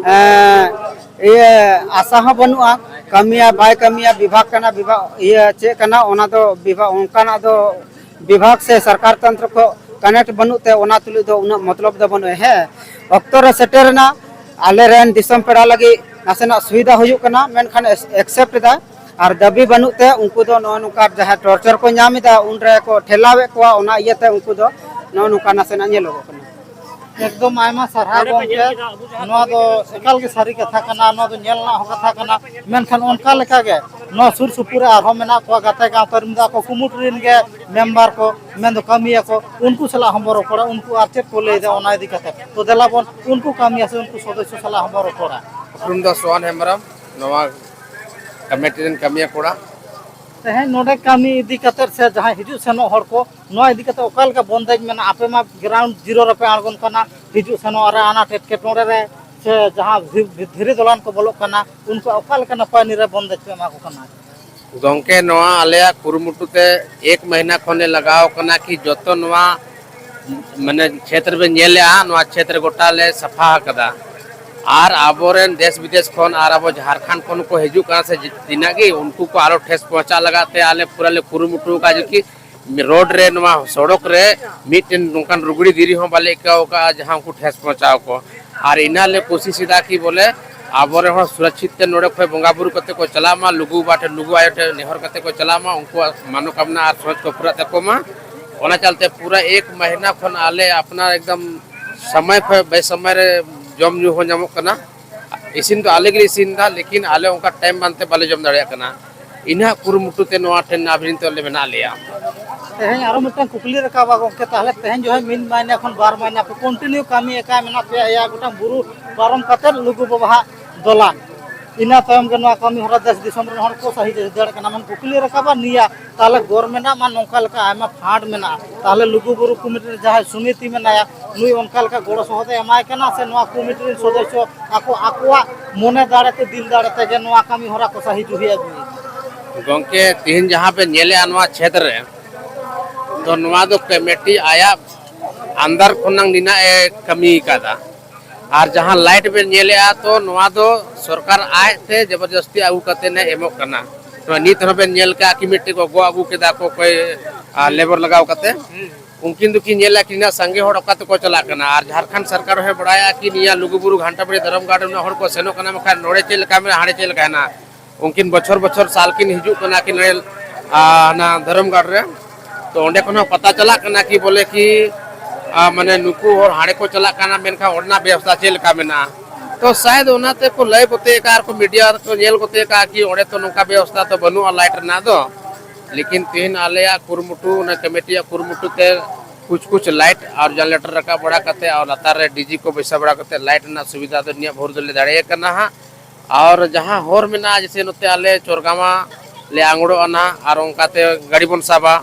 ᱮᱸ, ᱤᱭᱟᱹ ᱟᱥᱟ ᱦᱚᱸ ᱵᱟᱹᱱᱩᱜᱼᱟ᱾ ᱠᱟᱹᱢᱤᱭᱟ ᱵᱟᱭ ᱠᱟᱹᱢᱤᱭᱟ, ᱵᱤᱵᱷᱟᱜᱽ ᱠᱟᱱᱟ, ᱵᱤᱵᱷᱟᱜᱽ ᱤᱭᱟᱹ ᱪᱮᱫ ᱠᱟᱱᱟ, ᱚᱱᱟ ᱫᱚ ᱵᱤᱵᱷᱟᱜᱽ, ᱚᱱᱠᱟᱱᱟᱜ ᱫᱚ ᱵᱤᱵᱷᱟᱜᱽ ᱥᱮ ᱥᱚᱨᱠᱟᱨ ᱛᱚᱱᱛᱨᱚ ᱠᱚ ᱠᱟᱱᱮᱠᱴ ᱵᱟᱹᱱᱩᱜ ᱛᱮ ᱚᱱᱟ ᱛᱩᱞᱩᱡ ᱫᱚ ᱩᱱᱟᱹᱜ ᱢᱚᱛᱞᱚᱵ ᱫᱚ ᱵᱟᱹᱱᱩᱜᱼᱟ᱾ ᱦᱮᱸ, ᱚᱠᱛᱚ ᱨᱮ ᱥᱮᱴᱮᱨ ᱮᱱᱟ, ᱟᱞᱮ ᱨᱮᱱ ᱫᱤᱥᱚᱢ ᱯᱮᱲᱟ ᱞᱟᱹᱜᱤᱫ ᱱᱟᱥᱮᱱᱟᱜ ᱥᱩᱵᱤᱫᱷᱟ ᱦᱩᱭᱩᱜ ᱠᱟᱱᱟ, ᱢᱮᱱᱠᱷᱟᱱ ᱮᱠᱥᱮᱯᱴ ᱮᱫᱟ᱾ ᱟᱨ ᱫᱟᱹᱵᱤ ᱵᱟᱹᱱᱩᱜ ᱛᱮ ᱩᱱᱠᱩ ᱫᱚ ᱱᱚᱜᱼᱚ ᱱᱚᱝᱠᱟ ᱡᱟᱦᱟᱸ ᱴᱚᱨᱪᱟᱨ ᱠᱚ ᱧᱟᱢ ᱮᱫᱟ, ᱩᱱ ᱨᱮᱠᱚ ᱴᱷᱮᱞᱟᱣᱮᱫ ᱠᱚᱣᱟ᱾ ᱚᱱᱟ ᱤᱭᱟᱹᱛᱮ ᱩᱱᱠᱩ ᱫᱚ ᱱᱚᱜᱼᱚ ᱱᱚᱝᱠᱟ ᱱᱟᱥᱮᱱᱟᱜ ᱧᱮᱞᱚᱜᱚᱜ ᱠᱟᱱᱟ᱾ ᱮᱠᱫᱚᱢ ᱟᱭᱢᱟ ᱥᱟᱨᱦᱟᱣ ᱜᱚᱢᱠᱮ, ᱱᱚᱣᱟ ᱫᱚ ᱮᱠᱟᱞ ᱜᱮ ᱥᱟᱹᱨᱤ ᱠᱟᱛᱷᱟ ᱠᱟᱱᱟ᱾ ᱱᱚᱣᱟ ᱫᱚ ᱧᱮᱞ ᱨᱮᱱᱟᱜ ᱦᱚᱸ ᱠᱟᱛᱷᱟ ᱠᱟᱱᱟ᱾ ᱢᱮᱱᱠᱷᱟᱱ ᱚᱱᱠᱟ ᱞᱮᱠᱟᱜᱮ ᱱᱚᱣᱟ ᱥᱩᱨ ᱥᱩᱯᱩᱨ ᱨᱮ ᱟᱨᱦᱚᱸ ᱢᱮᱱᱟᱜ ᱠᱚᱣᱟ ᱜᱟᱛᱮ ᱜᱟᱶᱛᱟ ᱨᱮᱱ ᱫᱚ ᱟᱠᱚ ᱠᱩᱢᱩᱴ ᱨᱮᱱ ᱜᱮ ᱢᱮᱢᱵᱟᱨ ᱠᱚ, ᱢᱮᱱᱫᱚ ᱠᱟᱹᱢᱤᱭᱟᱠᱚ, ᱩᱱᱠᱩ ᱥᱟᱞᱟᱜ ᱦᱚᱸᱵᱚᱱ ᱨᱚᱯᱚᱲᱟ᱾ ᱩᱱᱠᱩ ᱟᱨ ᱪᱮᱫ ᱠᱚ ᱞᱟᱹᱭᱫᱟ ᱚᱱᱟ ᱤᱫᱤ ᱠᱟᱛᱮ᱾ ᱛᱚ ᱫᱮᱞᱟ ᱵᱚᱱ ᱩᱱᱠᱩ ᱠᱟᱹᱢᱤᱭᱟ ᱥᱮ ᱩᱱᱠᱩ ᱥᱚᱫᱚᱥᱥᱚ ᱥᱟᱞᱟᱜ ᱦᱚᱸᱵᱚᱱ ᱨᱚᱯᱚᱲᱟ᱾ ᱩᱯᱨᱩᱢ ᱫᱚ ᱥᱳᱦᱟᱱ ᱦᱮᱢᱵᱨᱚᱢ, ᱱᱚᱣᱟ ᱠᱚᱢᱤᱴᱤ ᱨᱮᱱ ᱠᱟᱹᱢᱤᱭᱟᱹ ᱠᱚᱲᱟ᱾ ᱛᱮᱦᱮᱧ ᱱᱚᱰᱮ ᱠᱟᱹᱢᱤ ᱤᱫᱤ ᱠᱟᱛᱮᱫ ᱥᱮ ᱡᱟᱦᱟᱸᱭ ᱦᱤᱡᱩᱜ ᱥᱮᱱᱚᱜ ᱦᱚᱲ ᱠᱚ, ᱱᱚᱣᱟ ᱤᱫᱤ ᱠᱟᱛᱮᱫ ᱚᱠᱟ ᱞᱮᱠᱟ ᱵᱚᱱᱫᱮᱡᱽ ᱢᱮᱱᱟᱜᱼᱟ? ᱟᱯᱮ ᱢᱟ ground zero ᱨᱮᱯᱮ ᱟᱬᱜᱚᱱ ᱠᱟᱱᱟ, ᱦᱤᱡᱩᱜ ᱥᱮᱱᱚᱜ ᱨᱮ ᱟᱱᱟᱴ ᱮᱴᱠᱮᱴᱚᱬᱮ ᱨᱮ ᱥᱮ ᱡᱟᱦᱟᱸ ᱫᱷᱤ-, ᱫᱷᱤᱨᱤ ᱫᱚᱞᱟᱱ ᱠᱚ ᱵᱚᱞᱚᱜ ᱠᱟᱱᱟ, ᱩᱱᱠᱩ ᱚᱠᱟ ᱞᱮᱠᱟ ᱱᱟᱯᱟᱭ ᱱᱤᱨᱟᱹ ᱵᱚᱱᱫᱮᱡᱽ ᱯᱮ ᱮᱢᱟ ᱠᱚ ᱠᱟᱱᱟ? ᱜᱚᱢᱠᱮ, ᱱᱚᱣᱟ ᱟᱞᱮᱭᱟᱜ ᱠᱩᱨᱩᱢᱩᱴᱩ ᱛᱮ ᱮᱠ ᱢᱟᱹᱦᱱᱟᱹ ᱠᱷᱚᱱ ᱞᱮ ᱞᱟᱜᱟᱣ ᱠᱟᱱᱟ ᱠᱤ ᱡᱚᱛᱚ ᱱᱚᱣᱟ ᱢᱟᱱᱮ ᱠᱷᱮᱛ ᱨᱮᱵᱮᱱ ᱧᱮᱞᱮᱜᱼᱟ, ᱱᱚᱣᱟ ᱠᱷᱮᱛ ᱨᱮ ᱜᱚᱴᱟ ᱞᱮ ᱥᱟᱯᱷᱟ ᱟᱠᱟᱫᱟ᱾ ᱟᱨ ᱟᱵᱚᱨᱮᱱ ᱫᱮᱥ ᱵᱤᱫᱮᱥ ᱠᱷᱚᱱ ᱟᱨ ᱟᱵᱚ ᱡᱷᱟᱲᱠᱷᱚᱸᱰ ᱠᱷᱚᱱ ᱠᱚ ᱦᱤᱡᱩᱜ ᱠᱟᱱᱟ ᱥᱮ ᱛᱤᱱᱟᱹᱜ ᱜᱮ, ᱩᱱᱠᱩ ᱠᱚ ᱟᱞᱚ ᱴᱷᱮᱥ ᱯᱚᱦᱚᱸᱪᱟᱜ ᱞᱟᱜᱟᱫ ᱛᱮ ᱟᱞᱮ ᱯᱩᱨᱟᱹ ᱞᱮ ᱠᱩᱨᱩᱢᱩᱴᱩ ᱟᱠᱟᱫᱟ ᱡᱮ ᱠᱤ ᱨᱳᱰ ᱨᱮ, ᱱᱚᱣᱟ ᱥᱚᱲᱚᱠ ᱨᱮ ᱢᱤᱫᱴᱮᱱ ᱱᱚᱝᱠᱟᱱ ᱨᱩᱜᱽᱲᱤ ᱫᱷᱤᱨᱤ ᱦᱚᱸ ᱵᱟᱞᱮ ᱟᱹᱭᱠᱟᱹᱣ ᱟᱠᱟᱫᱼᱟ ᱡᱟᱦᱟᱸ ᱩᱱᱠᱩ ᱴᱷᱮᱥ ᱯᱚᱦᱚᱸᱪᱟᱣ ᱠᱚ᱾ ᱟᱨ ᱤᱱᱟᱹ ᱞᱮ ᱠᱳᱥᱤᱥ ᱮᱫᱟ ᱠᱤ ᱵᱚᱞᱮ ᱟᱵᱚᱨᱮᱱ ᱦᱚᱲ ᱥᱩᱨᱚᱠᱪᱷᱤᱛ ᱛᱮ ᱱᱚᱰᱮ ᱠᱷᱚᱱ ᱵᱚᱸᱜᱟ ᱵᱩᱨᱩ ᱠᱟᱛᱮ ᱠᱚ ᱪᱟᱞᱟᱜ ᱢᱟ, ᱞᱩᱜᱩ ᱵᱟᱵᱟ ᱴᱷᱮᱱ, ᱞᱩᱜᱩ ᱟᱭᱳ ᱴᱷᱮᱱ ᱱᱮᱦᱚᱨ ᱠᱟᱛᱮ ᱠᱚ ᱪᱟᱞᱟᱜ ᱢᱟ, ᱩᱱᱠᱩᱣᱟᱜ ᱢᱟᱱᱚᱠᱟᱢᱱᱟ ᱟᱨ ᱥᱚᱦᱚᱡᱽ ᱠᱚ ᱯᱩᱨᱟᱜ ᱛᱟᱠᱚ ᱢᱟ᱾ ᱚᱱᱟ ᱪᱟᱞᱛᱮ ᱯᱩᱨᱟᱹ ᱮᱠ ᱢᱟᱹᱦᱱᱟᱹ ᱠᱷᱚᱱ ᱟᱞᱮ ᱟᱯᱱᱟᱨ ᱮᱠᱫᱚᱢ ᱥᱚᱢᱚᱭ ᱠᱷᱚᱱ ᱵᱮᱥᱚᱢᱚᱭ ᱨᱮ ᱡᱚᱢ ᱧᱩ ᱦᱚᱸ ᱧᱟᱢᱚᱜ ᱠᱟᱱᱟ᱾ ᱤᱥᱤᱱ ᱫᱚ ᱟᱞᱮ ᱜᱮᱞᱮ ᱤᱥᱤᱱ ᱮᱫᱟ, ᱞᱮᱠᱤᱱ ᱟᱞᱮ ᱚᱱᱠᱟ ᱴᱟᱭᱤᱢ ᱵᱟᱝᱛᱮ ᱵᱟᱞᱮ ᱡᱚᱢ ᱫᱟᱲᱮᱭᱟᱜ ᱠᱟᱱᱟ᱾ ᱤᱱᱟᱹ ᱠᱩᱨᱩᱢᱩᱴᱩ ᱛᱮ ᱱᱚᱣᱟ ᱴᱷᱮᱱ ᱟᱵᱷᱨᱤᱱ ᱛᱮ ᱞᱮ ᱢᱮᱱᱟᱜ ᱞᱮᱭᱟ᱾ ᱛᱮᱦᱮᱧ ᱟᱨᱚ ᱢᱤᱫᱴᱟᱝ ᱠᱩᱠᱞᱤ ᱨᱟᱠᱟᱵᱟ ᱜᱚᱢᱠᱮ, ᱛᱟᱦᱚᱞᱮ ᱛᱮᱦᱮᱧ ᱡᱚᱦᱚᱜ ᱢᱤᱫ ᱢᱟᱭᱱᱟ ᱠᱷᱚᱱ ᱵᱟᱨ ᱢᱟᱭᱱᱟ ᱯᱮ ᱠᱚᱱᱴᱤᱱᱤᱭᱩ ᱠᱟᱹᱢᱤ ᱟᱠᱟᱫ ᱢᱮᱱᱟᱜ ᱯᱮᱭᱟ, ᱮᱭᱟᱭ ᱜᱚᱴᱟᱝ ᱵᱩᱨᱩ ᱯᱟᱨᱚᱢ ᱠᱟᱛᱮᱫ ᱞᱩᱜᱩ ᱵᱟᱵᱟᱣᱟᱜ ᱫᱚᱞᱟᱱ, ᱤᱱᱟᱹ ᱛᱟᱭᱚᱢ ᱜᱮ ᱱᱚᱣᱟ ᱠᱟᱹᱢᱤ ᱦᱚᱨᱟ ᱫᱮᱥ ᱫᱤᱥᱚᱢ ᱨᱮᱱ ᱦᱚᱲ ᱠᱚ ᱥᱟᱹᱦᱤ ᱫᱟᱲᱮᱭᱟᱜ ᱠᱟᱱᱟ᱾ ᱢᱮᱱ ᱠᱩᱠᱞᱤ ᱨᱟᱠᱟᱵᱟ ᱱᱤᱭᱟᱹ, ᱛᱟᱦᱚᱞᱮ ᱜᱚᱨᱢᱮᱱᱴ ᱟᱜ ᱢᱟ ᱱᱚᱝᱠᱟ ᱞᱮᱠᱟ ᱟᱭᱢᱟ ᱯᱷᱟᱱᱰ ᱢᱮᱱᱟᱜᱼᱟ, ᱛᱟᱦᱚᱞᱮ ᱞᱩᱜᱩ ᱵᱩᱨᱩ ᱠᱚᱢᱤᱴᱤ ᱨᱮ ᱡᱟᱦᱟᱸᱭ ᱥᱚᱢᱤᱛᱤ ᱢᱮᱱᱟᱭᱟ, ᱱᱩᱭ ᱚᱱᱠᱟ ᱞᱮᱠᱟ ᱜᱚᱲᱚ ᱥᱚᱦᱚᱫ ᱮ ᱮᱢᱟᱭ ᱠᱟᱱᱟ ᱥᱮ ᱱᱚᱣᱟ ᱠᱚᱢᱤᱴᱤ ᱨᱮᱱ ᱥᱚᱫᱚᱥᱥᱚ ᱟᱠᱚ ᱟᱠᱚᱣᱟᱜ ᱢᱚᱱᱮ ᱫᱟᱲᱮ ᱛᱮ, ᱫᱤᱞ ᱫᱟᱲᱮ ᱛᱮᱜᱮ ᱱᱚᱣᱟ ᱠᱟᱹᱢᱤ ᱦᱚᱨᱟ ᱠᱚ ᱥᱟᱹᱦᱤ ᱡᱩᱦᱤ ᱟᱹᱜᱩᱭᱮᱫᱟ? ᱜᱚᱢᱠᱮ, ᱛᱤᱦᱤᱧ ᱡᱟᱦᱟᱸ ᱯᱮ ᱧᱮᱞᱮᱜᱼᱟ ᱱᱚᱣᱟ ᱪᱷᱮᱫᱽ ᱨᱮ, ᱛᱚ ᱱᱚᱣᱟ ᱫᱚ ᱠᱚᱢᱤᱴᱤ ᱟᱭᱟᱜ ᱟᱱᱫᱟᱨ ᱠᱷᱚᱱᱟᱝ ᱱᱤᱱᱟᱜ ᱮ ᱠᱟᱹᱢᱤ ᱠᱟᱫᱟ᱾ ᱟᱨ ᱡᱟᱦᱟᱸ ᱞᱟᱭᱤᱴ ᱵᱮᱱ ᱧᱮᱞᱮᱜᱼᱟ, ᱛᱚ ᱱᱚᱣᱟ ᱫᱚ ᱥᱚᱨᱠᱟᱨ ᱟᱡᱛᱮ ᱡᱚᱵᱚᱨᱡᱚᱥᱛᱤ ᱟᱹᱜᱩ ᱠᱟᱛᱮ ᱮ ᱮᱢᱚᱜ ᱠᱟᱱᱟ᱾ ᱱᱚᱣᱟ ᱱᱤᱛ ᱦᱚᱸ ᱵᱮᱱ ᱧᱮᱞ ᱠᱟᱜᱼᱟ ᱠᱤ ᱢᱤᱫᱴᱮᱡ ᱠᱚ ᱜᱚᱜ ᱟᱹᱜᱩ ᱠᱮᱫᱟ ᱠᱚ, ᱚᱠᱚᱭ, ᱟᱨ, ᱞᱮᱵᱚᱨ ᱞᱟᱜᱟᱣ ᱠᱟᱛᱮ᱾ ᱩᱱᱠᱤᱱ ᱫᱚᱠᱤᱱ ᱧᱮᱞᱟ ᱠᱤ ᱱᱤᱱᱟᱹᱜ ᱥᱟᱸᱜᱮ ᱦᱚᱲ ᱚᱠᱟ ᱛᱮᱠᱚ ᱪᱟᱞᱟᱜ ᱠᱟᱱᱟ᱾ ᱟᱨ ᱡᱷᱟᱲᱠᱷᱚᱸᱰ ᱥᱚᱨᱠᱟᱨ ᱦᱚᱸᱭ ᱵᱟᱲᱟᱭᱟ ᱠᱤ ᱱᱤᱭᱟᱹ ᱞᱩᱜᱩᱵᱩᱨᱩ ᱜᱷᱟᱱᱴᱟ ᱵᱟᱲᱮ ᱫᱷᱚᱨᱚᱢ ᱜᱟᱲ ᱨᱮ ᱩᱱᱟᱹᱜ ᱦᱚᱲ ᱠᱚ ᱥᱮᱱᱚᱜ ᱠᱟᱱᱟ, ᱢᱮᱱᱠᱷᱟᱱ ᱱᱚᱰᱮ ᱪᱮᱫ ᱞᱮᱠᱟ ᱢᱮᱱᱟᱜᱼᱟ, ᱦᱟᱸᱰᱮ ᱪᱮᱫ ᱞᱮᱠᱟ ᱦᱮᱱᱟᱜᱼᱟ᱾ ᱩᱱᱠᱤᱱ ᱵᱚᱪᱷᱚᱨ ᱵᱚᱪᱷᱚᱨ ᱥᱟᱞ ᱠᱤᱱ ᱦᱤᱡᱩᱜ ᱠᱟᱱᱟ ᱠᱤ ᱱᱚᱰᱮ, ᱟ, ᱚᱱᱟ ᱫᱷᱚᱨᱚᱢ ᱜᱟᱲ ᱨᱮ᱾ ᱛᱚ ᱚᱸᱰᱮ ᱠᱷᱚᱱ ᱦᱚᱸ ᱯᱟᱛᱟ ᱪᱟᱞᱟᱜ ᱠᱟᱱᱟ ᱠᱤ ᱵᱚᱞᱮ ᱠᱤ, ᱟ, ᱢᱟᱱᱮ ᱱᱩᱠᱩ ᱦᱚᱲ ᱦᱟᱸᱰᱮ ᱠᱚ ᱪᱟᱞᱟᱜ ᱠᱟᱱᱟ, ᱢᱮᱱᱠᱷᱟᱱ ᱚᱸᱰᱮᱱᱟᱜ ᱵᱮᱵᱚᱥᱛᱷᱟ ᱪᱮᱫ ᱞᱮᱠᱟ ᱢᱮᱱᱟᱜᱼᱟ᱾ ᱛᱚ ᱥᱟᱭᱮᱫ ᱚᱱᱟ ᱛᱮᱠᱚ ᱞᱟᱹᱭ ᱠᱚᱛᱮ ᱠᱟᱜ ᱟᱨ ᱠᱚ ᱢᱤᱰᱤᱭᱟ ᱨᱮᱠᱚ ᱧᱮᱞ ᱠᱚᱛᱮ ᱠᱟᱜ ᱠᱤ ᱚᱸᱰᱮ ᱛᱚ ᱱᱚᱝᱠᱟ ᱵᱮᱵᱚᱥᱛᱷᱟ ᱛᱚ ᱵᱟᱹᱱᱩᱜᱼᱟ ᱞᱟᱭᱤᱴ ᱨᱮᱱᱟᱜ ᱫᱚ᱾ ᱞᱮᱠᱤᱱ ᱛᱮᱦᱮᱧ ᱟᱞᱮᱭᱟᱜ ᱠᱩᱨᱩᱢᱩᱴᱩ, ᱚᱱᱟ ᱠᱚᱢᱤᱴᱤᱭᱟᱜ ᱠᱩᱨᱩᱢᱩᱴᱩ ᱛᱮ ᱠᱩᱪ ᱠᱩᱪ ᱞᱟᱭᱤᱴ ᱟᱨ ᱡᱮᱱᱟᱨᱮᱴᱚᱨ ᱨᱟᱠᱟᱵ ᱵᱟᱲᱟ ᱠᱟᱛᱮ ᱟᱨ ᱞᱟᱛᱟᱨ ᱨᱮ ᱰᱤᱡᱤ ᱠᱚ ᱵᱟᱹᱭᱥᱟᱹᱣ ᱵᱟᱲᱟ ᱠᱟᱛᱮ ᱞᱟᱭᱤᱴ ᱨᱮᱱᱟᱜ ᱥᱩᱵᱤᱫᱷᱟ ᱫᱚ ᱱᱤᱭᱟᱹ ᱵᱷᱳᱨ ᱫᱚᱞᱮ ᱫᱟᱲᱮᱭᱟᱜ ᱠᱟᱱᱟ ᱦᱟᱸᱜ᱾ ᱟᱨ ᱡᱟᱦᱟᱸ ᱦᱚᱨ ᱢᱮᱱᱟᱜᱼᱟ, ᱡᱮᱭᱥᱮ ᱱᱚᱛᱮ ᱟᱞᱮ ᱪᱚᱨᱜᱟᱣᱟ ᱞᱮ ᱟᱝᱲᱚᱜᱼᱟ ᱱᱟᱦᱟᱜ, ᱟᱨ ᱚᱱᱠᱟᱛᱮ ᱜᱟᱹᱰᱤ ᱵᱚᱱ ᱥᱟᱵᱟ᱾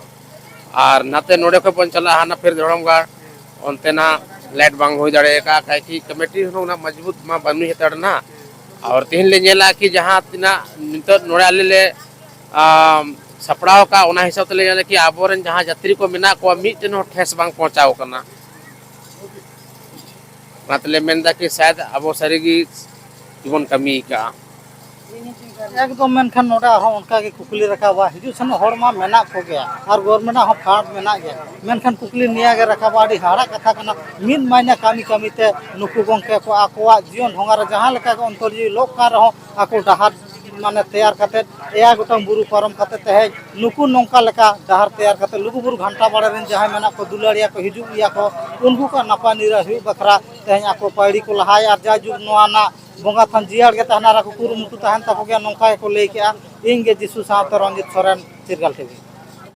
ᱟᱨ ᱱᱟᱛᱮ ᱱᱚᱰᱮ ᱠᱷᱚᱱ ᱵᱚᱱ ᱪᱟᱞᱟᱜᱼᱟ ᱦᱟᱱᱟ ᱯᱷᱤᱨ ᱫᱷᱚᱨᱚᱢᱜᱟᱲ, ᱚᱱᱛᱮᱱᱟᱜ ᱞᱟᱭᱤᱴ ᱵᱟᱝ ᱦᱩᱭ ᱫᱟᱲᱮ ᱟᱠᱟᱫᱼᱟ, ᱠᱟᱭᱠᱤ ᱠᱚᱢᱤᱴᱤ ᱦᱚᱸ ᱩᱱᱟᱹᱜ ᱢᱚᱡᱽᱵᱩᱛ ᱢᱟ ᱵᱟᱹᱱᱩᱭ ᱦᱟᱛᱟᱲ ᱱᱟᱦᱟᱜ᱾ ᱟᱨ ᱛᱮᱦᱮᱧ ᱞᱮ ᱧᱮᱞᱟ ᱠᱤ ᱡᱟᱦᱟᱸ ᱛᱤᱱᱟᱹᱜ ᱱᱤᱛᱚᱜ ᱱᱚᱰᱮ ᱟᱞᱮ ᱞᱮ ᱟᱢ, ᱥᱟᱯᱲᱟᱣ ᱟᱠᱟᱫ, ᱚᱱᱟ ᱦᱤᱥᱟᱹᱵ ᱛᱮᱞᱮ ᱧᱮᱞᱟ ᱠᱤ ᱟᱵᱚᱨᱮᱱ ᱡᱟᱦᱟᱸ ᱡᱟᱛᱨᱤ ᱠᱚ ᱢᱮᱱᱟᱜ ᱠᱚᱣᱟ, ᱢᱤᱫᱴᱮᱱ ᱦᱚᱸ ᱴᱷᱮᱥ ᱵᱟᱝ ᱯᱚᱦᱚᱸᱪᱟᱣ ᱠᱟᱱᱟ᱾ ᱚᱱᱟ ᱛᱮᱞᱮ ᱢᱮᱱᱫᱟ ᱠᱤ ᱥᱟᱭᱟᱫ ᱟᱵᱚ ᱥᱟᱹᱨᱤᱜᱮ ᱜᱮᱵᱚᱱ ᱠᱟᱹᱢᱤ ᱟᱠᱟᱫᱼᱟ᱾ ᱮᱠᱫᱚᱢ, ᱢᱮᱱᱠᱷᱟᱱ ᱱᱚᱰᱮ ᱟᱨᱦᱚᱸ ᱚᱱᱠᱟ ᱜᱮ ᱠᱩᱠᱞᱤ ᱨᱟᱠᱟᱵᱟ, ᱦᱤᱡᱩᱜ ᱥᱮᱱᱚᱜ ᱦᱚᱲ ᱢᱟ ᱢᱮᱱᱟᱜ ᱠᱚᱜᱮᱭᱟ ᱟᱨ ᱜᱚᱵᱷᱚᱨᱱᱢᱮᱱᱴ ᱟᱜ ᱦᱚᱸ ᱯᱷᱟᱱᱰ ᱢᱮᱱᱟᱜ ᱜᱮᱭᱟ, ᱢᱮᱱᱠᱷᱟᱱ ᱠᱩᱠᱞᱤ ᱱᱤᱭᱟᱹ ᱜᱮ ᱨᱟᱠᱟᱵᱟ, ᱟᱹᱰᱤ ᱦᱟᱦᱟᱲᱟᱜ ᱠᱟᱛᱷᱟ ᱠᱟᱱᱟ, ᱢᱤᱫ ᱢᱟᱭᱱᱮ ᱠᱟᱹᱢᱤ ᱠᱟᱹᱢᱤ ᱛᱮ ᱱᱩᱠᱩ ᱜᱚᱢᱠᱮ ᱠᱚ ᱟᱠᱚᱣᱟᱜ ᱡᱤᱭᱚᱱ ᱰᱷᱚᱸᱜᱟ ᱨᱮ ᱡᱟᱦᱟᱸ ᱞᱮᱠᱟ ᱜᱮ ᱚᱱᱛᱚᱨ ᱡᱤᱣᱤ ᱞᱚᱜ ᱠᱟᱱ ᱨᱮᱦᱚᱸ ᱟᱠᱚ ᱰᱟᱦᱟᱨ ᱢᱟᱱᱮ ᱛᱮᱭᱟᱨ ᱠᱟᱛᱮᱫ, ᱮᱭᱟᱭ ᱜᱚᱴᱟᱝ ᱵᱩᱨᱩ ᱯᱟᱨᱚᱢ ᱠᱟᱛᱮᱫ ᱛᱮᱦᱮᱧ ᱱᱩᱠᱩ ᱱᱚᱝᱠᱟ ᱞᱮᱠᱟ ᱰᱟᱦᱟᱨ ᱛᱮᱭᱟᱨ ᱠᱟᱛᱮᱫ ᱞᱩᱜᱩᱵᱩᱨᱩ ᱜᱷᱟᱱᱴᱟ ᱵᱟᱲᱮ ᱨᱮᱱ ᱡᱟᱦᱟᱸᱭ ᱢᱮᱱᱟᱜ ᱠᱚ, ᱫᱩᱞᱟᱹᱲᱤᱭᱟᱹ ᱠᱚ ᱦᱤᱡᱩᱜ ᱜᱮᱭᱟ ᱠᱚ, ᱩᱱᱠᱩ ᱠᱚᱣᱟᱜ ᱱᱟᱯᱟᱭ ᱱᱤᱨᱟᱹᱭ ᱦᱩᱭᱩᱜ ᱵᱟᱠᱷᱨᱟ ᱛᱮᱦᱮᱧ ᱟᱠᱚ ᱯᱟᱹᱭᱲᱤ ᱠᱚ ᱞᱟᱦᱟᱭᱟ᱾ ᱟᱨ ᱡᱟᱭᱡᱩᱜᱽ ᱱᱚᱣᱟ ᱨᱮᱱᱟᱜ ᱵᱚᱸᱜᱟ ᱛᱷᱟᱱ ᱡᱤᱭᱟᱹᱲ ᱜᱮ ᱛᱟᱦᱮᱱᱟ, ᱟᱨ ᱟᱠᱚ ᱠᱩᱨᱩᱢᱩᱴᱩ ᱛᱟᱦᱮᱱ ᱛᱟᱠᱚ ᱜᱮᱭᱟ, ᱱᱚᱝᱠᱟ ᱜᱮᱠᱚ ᱞᱟᱹᱭ ᱠᱮᱜᱼᱟ, ᱤᱧ ᱜᱮ ᱡᱤᱥᱩ ᱥᱟᱶᱛᱮ ᱨᱚᱧᱡᱤᱛ ᱥᱚᱨᱮᱱ, ᱪᱤᱨᱜᱟᱞ ᱴᱤᱵᱷᱤ᱾